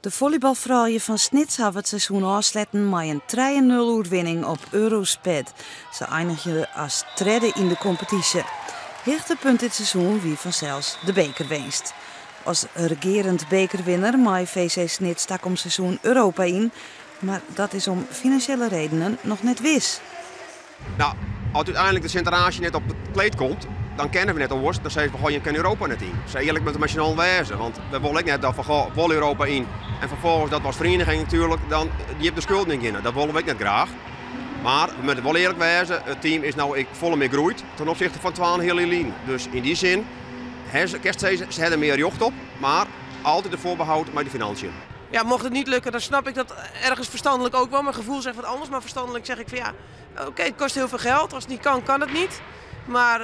De follybalfroulju fan Snits hawwe it seizoen ôfsletten mei in 3-0 oerwinning op Eurosped. Se einigje as tredde yn de kompetysje. Hichtepunt dit seizoen wie fansels de bekerwinst. As regearend bekerwinner mei VC Snits takom seizoen Europa yn, mar dat is om finansjele redenen noch net wis. No, as úteinlik de sinteraasje net op it kleed komt, dan kinne we net oars. Dan sizze we, goh, jim kinne Europa net yn. Sa earlik moatte we mei syn allen wêze, want we wolle ek net dat we, goh, wol Europa yn en ferfolgens dat we as ferieniging natuerlik dan djip de skulden yn geane. Dat wolle we ek net graach. Mar we moatte wol earlik wêze, it team is no ek folle mear groeid ten opzichte fan twa en in heal jier lyn. Dus yn dy sin, kinst sizze, se ha der mear rjocht op, mar altyd de voorbehoud mei de financiën. Ja, mocht het niet lukken, dan snap ik dat ergens verstandelijk ook wel. Mijn gevoel zegt wat anders, maar verstandelijk zeg ik van ja, oké, het kost heel veel geld. Als het niet kan, kan het niet. Maar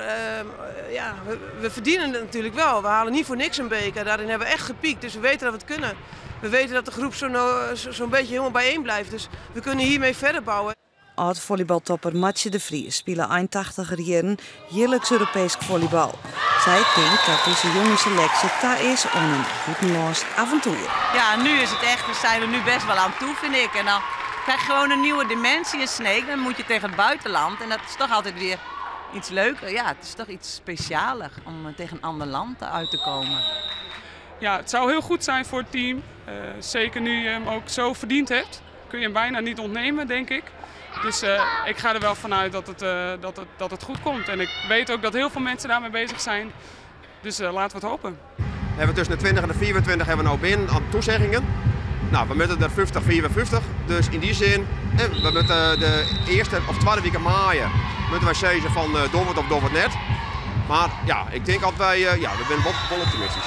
ja, we verdienen het natuurlijk wel. We halen niet voor niks een beker. Daarin hebben we echt gepiekt, dus we weten dat we het kunnen. We weten dat de groep zo'n beetje helemaal bijeen blijft. Dus we kunnen hiermee verder bouwen. Ald-follybaltopper Martsje de Vries spile ein tachtiger jierren jierliks Europeesk follybal. Sy tinkt dat dizze jonge seleksje ta is oan in bûtenlânsk aventoer. Ja, nu is het echt, we zijn er nu best wel aan toe, vind ik. En dan krijg je gewoon een nieuwe dimensie in Sneek. Dan moet je tegen het buitenland en dat is toch altijd weer iets leuker. Ja, het is toch iets specialer om tegen een ander land uit te komen. Ja, het zou heel goed zijn voor het team. Zeker nu je hem ook zo verdiend hebt. Kun je hem bijna niet ontnemen, denk ik. Dus ik ga er wel vanuit dat het goed komt. En ik weet ook dat heel veel mensen daarmee bezig zijn. Dus laten we het hopen. We hebben tussen de 20 en de 24 hebben we nou binnen aan toezeggingen. Nou, we moeten er 50, 54. Dus in die zin, we moeten de eerste of tweede week in mei moeten wij zeggen van door het of door het net. Maar ja, ik denk dat wij, ja, we zijn wel optimistisch.